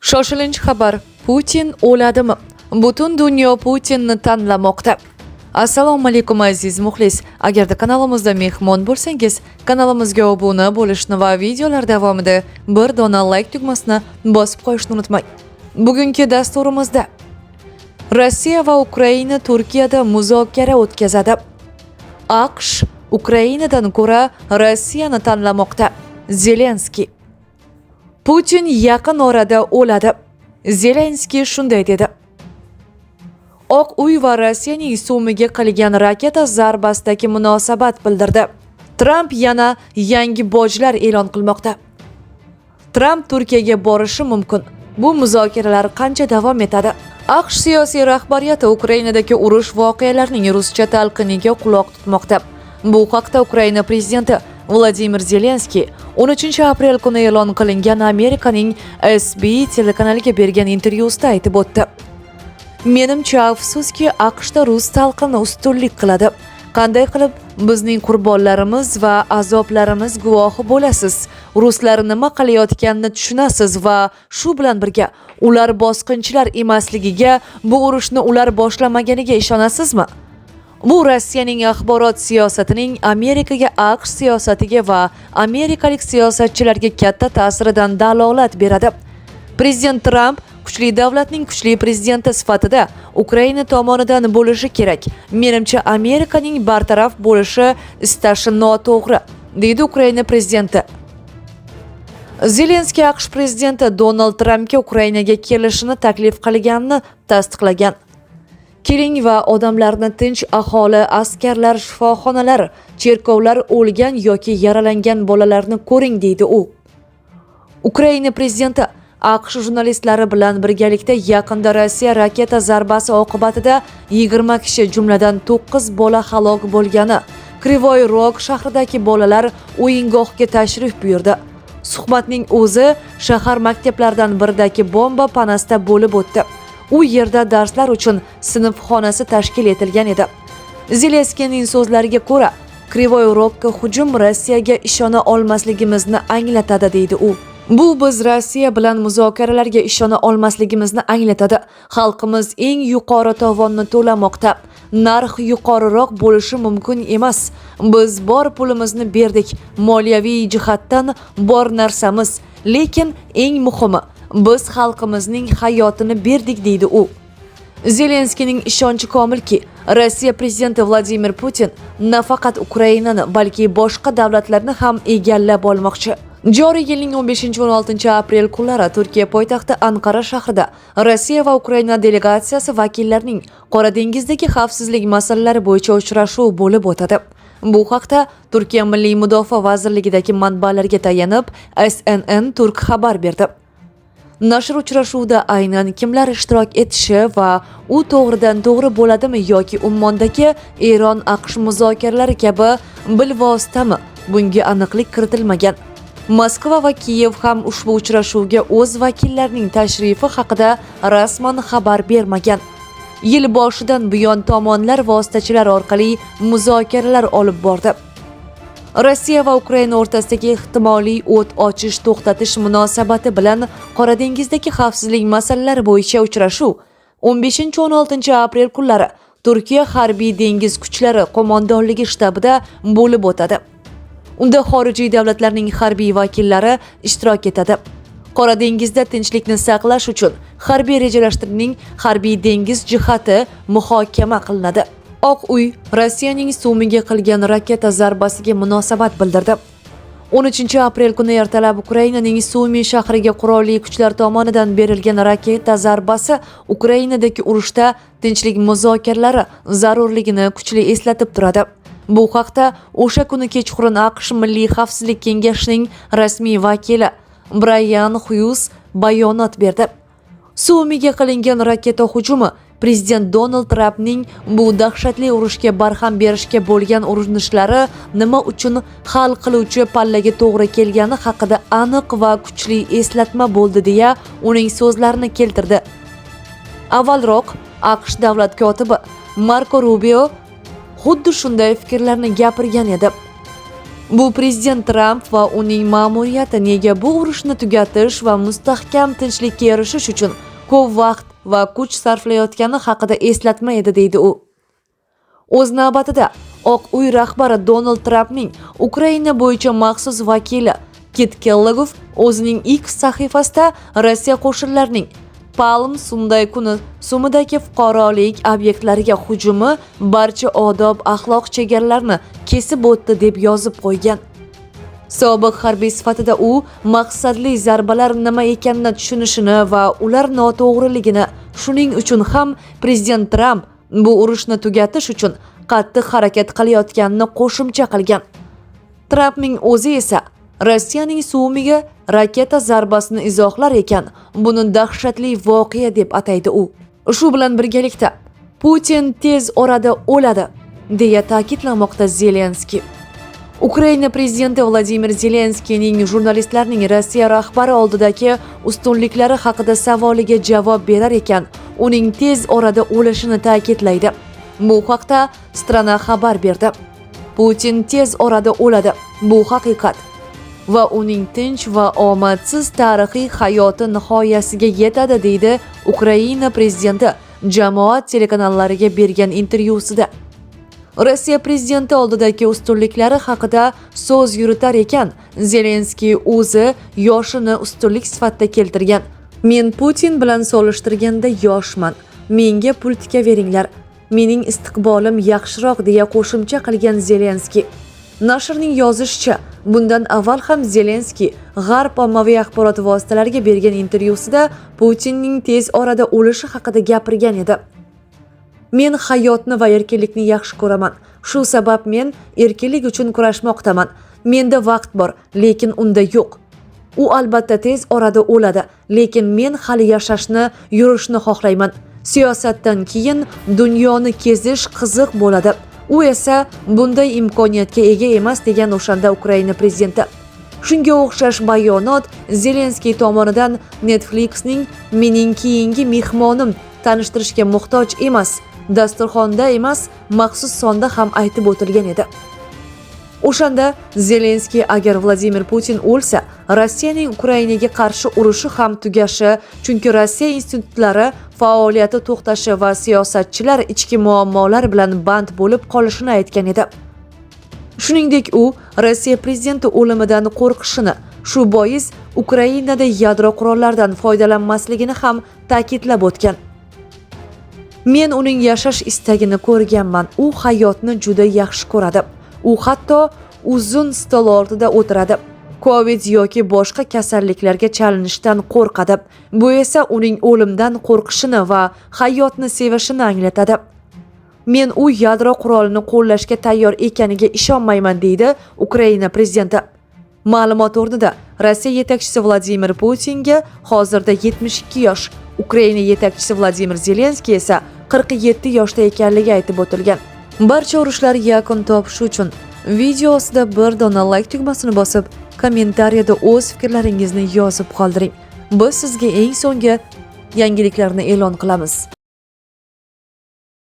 Shoshilinch xabar: Putin o'ladimi? Butun dunyo Putinni tanlamoqda. Assalomu alaykum, aziz muxlis. Agarda kanalimizda mehmon bo'lsangiz, kanalimizga obuna bo'lishni va videolar davomida bir dona like tugmasini bosib qo'yishni unutmang. Bugungi dasturimizda Rossiya va Ukraina Turkiyada muzokara o'tkazadi. AQSh Ukrainadan ko'ra Rossiyani tanlamoqda. Zelenskiy. Putin yaqin orada o'ladi. Zelenskiy shunday dedi. Oq uy va Rossiyaning Sumiga qilgan raketa zarbasidagi munosabat bildirdi. Tramp yana yangi bojlar e'lon qilmoqda. Tramp Turkiyaga borishi mumkin. Bu muzokaralar qancha davom etadi? AQSh siyosiy rahbariyati Ukrainadagi urush voqealarining ruscha talqiniga quloq tutmoqda. Bu haqda Ukraina prezidenti Vladimir Zelenskiy 13 aprel kuni e'lon qilingan Amerikaning SB telekanaliga bergan intervyusida aytib o'tdi. Menimcha, afsuski, AQShda rus talqini ustunlik qiladi. Qanday qilib bizning qurbonlarimiz va azoblarimiz guvohi bo'lasiz? Ruslar nima qilayotganini tushunasiz va shu bilan birga ular bosqinchilar emasligiga, bu urushni ular boshlamaganiga ishonasizmi? Bu Rossiyaning axborot siyosatining Amerikaga, AQSh siyosatiga va amerikalik siyosatchilarga katta ta'siridan dalolat beradi. Prezident Tramp kuchli davlatning kuchli prezidenti sifatida Ukraina tomonidan bo'lishi kerak. Menimcha, Amerikaning bartaraf bo'lishi istashi noto'g'ri, deydi Ukraina prezidenti. Zelenskiy AQSh prezidenti Donald Trampga Ukrainaga kelishini taklif qilganini tasdiqlagan. Keling va odamlarni, tinch aholi, askarlar, shifoxonalar, cherkovlar, o'lgan yoki yaralangan bolalarni ko'ring, deydi u. Ukraina prezidenti AQSh jurnalistlari bilan birgalikda yaqinda Rossiya raketa zarbasi oqibatida 20 kishi, jumladan 9 bola halok bo'lgani Krivoy Rog shahridagi bolalar o'yingohiga tashrif buyurdi. Suhbatning o'zi shahar maktablaridan biridagi bomba panasida bo'lib o'tdi. U yerda darslar uchun sinf xonasi tashkil etilgan edi. Zelenskiyning so'zlariga ko'ra, Krivoy Rogga hujum Rossiyaga ishona olmasligimizni anglatadi, deydi u. Bu biz Rossiya bilan muzokaralarga ishona olmasligimizni anglatadi. Xalqimiz eng yuqori tovonni to'lamoqda. Narx yuqoriroq bo'lishi mumkin emas. Biz bor pulimizni berdik, moliyaviy jihatdan bor narsamiz, lekin eng muhimi, biz xalqimizning hayotini berdik, deydi u. Zelenskiyning ishonchi komilki, Rossiya prezidenti Vladimir Putin nafaqat Ukrainani, balki boshqa davlatlarni ham egallab olmoqchi. Joriy yilning 15-16 aprel kunlari Turkiya poytaxti Anqara shahrida Rossiya va Ukraina delegatsiyasi vakillarining Qora dengizdagi xavfsizlik masalalari bo'yicha uchrashuv bo'lib o'tadi. Bu haqda Turkiya Milliy mudofaa vazirligidagi manbalarga tayanib CNN Turk xabar berdi. Nashr uchrashuvda aynan kimlar ishtirok etishi va u to'g'ridan to'g'ri bo'ladimi yoki Ummondagi Eron AQSh muzokaralari kabi bilvositami, bunga aniqlik kiritilmagan. Moskva va Kiyev ham ushbu uchrashuvga o'z vakillarining tashrifi haqida rasman xabar bermagan. Yil boshidan buyon tomonlar vositachilar orqali muzokaralar olib bordi. Rossiya va Ukraina o'rtasidagi ehtimoliy o't ochish to'xtatish munosabati bilan Qora dengizdagi xavfsizlik masalalari bo'yicha uchrashuv 15-16 aprel kunlari Turkiya harbiy dengiz kuchlari qo'mondonligi shtabida bo'lib o'tadi. Unda xorijiy davlatlarning harbiy vakillari ishtirok etadi. Qora dengizda tinchlikni saqlash uchun harbiy rejalashtirishning harbiy dengiz jihati muhokama qilinadi. Oq uy Rossiyaning Sumiga qilgan raketa zarbasiga munosabat bildirdi. 13 aprel kuni ertalab Ukrainaning Sumi shahriga qurolli kuchlar tomonidan berilgan raketa zarbasi Ukrainadagi urushda tinchlik muzokaralari zarurligini kuchli eslatib turadi. Bu haqda o'sha kuni kechqurun AQSh Milliy xavfsizlik kengashining rasmiy vakili Brayan Xyuz bayonot berdi. Sumiga qilingan raketa hujumi prezident Donald Trampning bu dahshatli urushga barham berishga bo'lgan urinishlari nima uchun hal qiluvchi pallaga to'g'ri kelgani haqida aniq va kuchli eslatma bo'ldi, deya uning so'zlarini keltirdi. Avvalroq AQSh davlat kotibi Marko Rubio xuddi shunday fikrlarni gapirgan edi. Bu prezident Tramp va uning ma'muriyati nega bu urushni tugatish va mustahkam tinchlikka erishish uchun ko'p vaqt va kuch sarflayotgani haqida eslatma edi, deydi u. O'z navbatida Oq uy rahbari Donald Trampning Ukraina bo'yicha maxsus vakili Kit Kellogg o'zining X sahifasida Rossiya qo'shinlarining Palm Sunday kuni Sumidagi fuqarolik obyektlariga hujumi barcha odob axloq chegaralarini kesib o'tdi deb yozib qo'ygan. Sobiq harbiy sifatida u maqsadli zarbalar nima ekanini tushunishini va ular noto'g'riligini, shuning uchun ham prezident Tramp bu urushni tugatish uchun qattiq harakat qilayotganini qo'shimcha qilgan. Trampning o'zi esa Rossiyaning Sumiga raketa zarbasini izohlar ekan, buni dahshatli voqea deb ataydi u. Shu bilan birgalikda Putin tez orada o'ladi, deya ta'kidlamoqda Zelenskiy. Ukraina prezidenti Vladimir Zelenskiyning jurnalistlarning Rossiya rahbari oldidagi ustunliklari haqida savoliga javob berar ekan, uning tez orada o'lishini ta'kidlaydi. Bu haqda Strana xabar berdi. Putin tez orada o'ladi. Bu haqiqat. Va uning tinch va omadsiz tarixiy hayoti nihoyasiga yetadi, deydi Ukraina prezidenti jamoat telekanallariga bergan intervyusida. Rossiya prezidenti oldidagi ustunliklari haqida so'z yuritar ekan, Zelenskiy o'zi yoshini ustunlik sifatida keltirgan. Men Putin bilan solishtirganda yoshman. Menga pul tikaveringlar. Mening istiqbolim yaxshiroq, deya qo'shimcha qilgan Zelenskiy. Nashrning yozishicha, bundan avval ham Zelenskiy G'arb ommaviy axborot vositalariga bergan intervyusida Putinning tez orada o'lishi haqida gapirgan edi. Men hayotni va erkinlikni yaxshi ko'raman. Shu sabab men erkinlik uchun kurashmoqdaman. Menda vaqt bor, lekin unda yo'q. U albatta tez orada o'ladi, lekin men hali yashashni, yurishni xohlayman. Siyosatdan keyin dunyoni kezish qiziq bo'ladi. U esa bunday imkoniyatga ega emas, degan o'shanda Ukraina prezidenti. Shunga o'xshash bayonot Zelenskiy tomonidan Netflixning "Mening keyingi mehmonim tanishtirishga muhtoj emas" dasturxonda emas, maxsus sonda ham aytib o'tilgan edi. O'shanda Zelenskiy agar Vladimir Putin o'lsa, Rossiyaning Ukrainaga qarshi urushi ham tugashi, chunki Rossiya institutlari faoliyati to'xtashi va siyosatchilar ichki muammolar bilan band bo'lib qolishini aytgan edi. Shuningdek, u Rossiya prezidenti o'limidan qo'rqishini, shu bois Ukrainada yadro qurollaridan foydalanmasligini ham ta'kidlab o'tgan. Men uning yashash istagini ko'rganman. U hayotni juda yaxshi ko'radi. U hatto uzun stol ortida o'tiradi. Covid yoki boshqa kasalliklarga chalinishdan qo'rqadi. Bu esa uning o'limdan qo'rqishini va hayotni sevishini anglatadi. Men u yadro qurolini qo'llashga tayyor ekaniga ishonmayman, deydi Ukraina prezidenti. Ma'lumot o'rnida, Rossiya yetakchisi Vladimir Putinga hozirda 72 yosh, Ukraina yetakchisi Vladimir Zelenskiy esa 47 yoshda ekanligi aytib o'tilgan. Barcha urushlar yakun topishi uchun video ostida bir dona like tugmasini bosib, kommentariyada o'z fikrlaringizni yozib qoldiring. Biz sizga eng so'nggi yangiliklarni e'lon qilamiz.